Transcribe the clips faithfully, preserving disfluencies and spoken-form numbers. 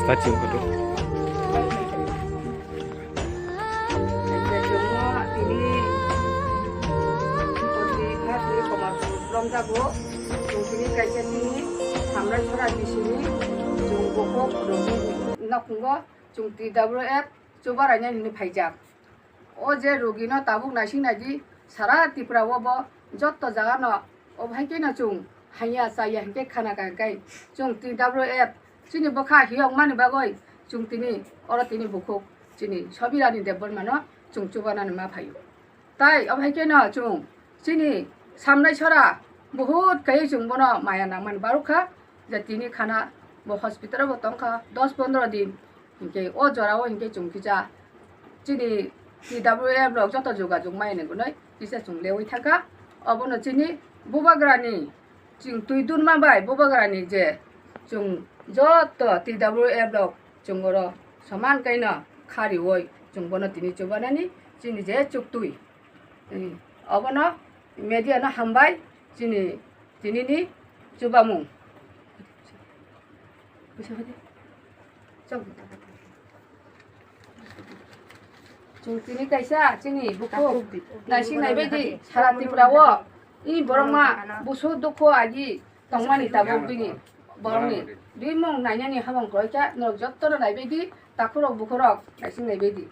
Kaching kotor. Tini kaisa tini samrai sora bisini chung bokhok rogwi nakungo chung T W F chuba rainai hinwi phaijak. O je rogino tabuk naising naidi, sara Tripura o bo jotto jaga no, o hai khe no chung haiya chaya hinkhe khana ka hinkhe chung T W F chini bwkha hiyok mani bagwi chung tini oro tini bukhuk chini Sobirani Debbarma no chung chubanani ma phaio. Tai o hai khe no chung chini samnai sora buhut kaiwi chung bono maya nangmani barokha je tini khana bo hospital o bo tongkha dos pondro din. Hinkhe o jora o hinkhe chwng kisa chini T W F rok joto jogajog mai ni gunoi kisa chwng lewi thangkha. Obono chini bubagrani chwng twi dunma bai bubagrani je chwng joto T W F rok chwng oro soman kaino kharioi chwng bono tini chubanani chini je chuktwi. Obono media no hambai chini tinini chubamung. Chwng tini kaisa chini bukhuk naising naibaidi sara Tripura o i borok ma busu dukhu agi tongmani tabuk bini borokni rimung nainani habang kroikha norok jottono naibaidi takhurok bukhurok naising naibaidi.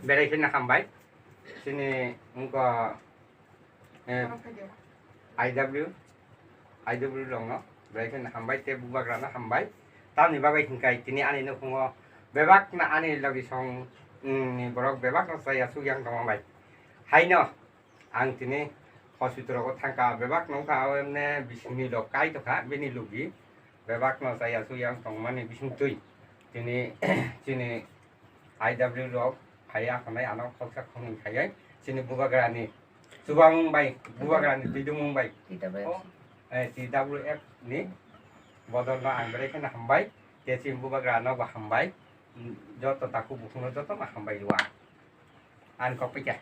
Berai khe na hambai. Chini wngkha, eh, I W, I W rokno berai khe na hambai tei bubagrano hambai. Tamni bagwi hinkhe tini ani nukhungo bebakno ani logi song, mm, ni borok bebakno chaya sukyang tongma bai. Haino ang tini hospital rogo thangkha, bebak nungkha, o emne bisingni rok kai tongkha, bini logi bebakno chaya sukyang tongmani bisingtwi tini chini I W rok phaiya hwnwi ano khoksa khoknwi khaiwi chini bubagrani chubamung bai, bubagrani twidumung bai, T W F. O, eh, T W F ni bodolno ang belai kheno hambai, tei chini bubagrano bo hambai, mm, joto takhuk bukhukno jotono hambai rwang. Ani kok paikha.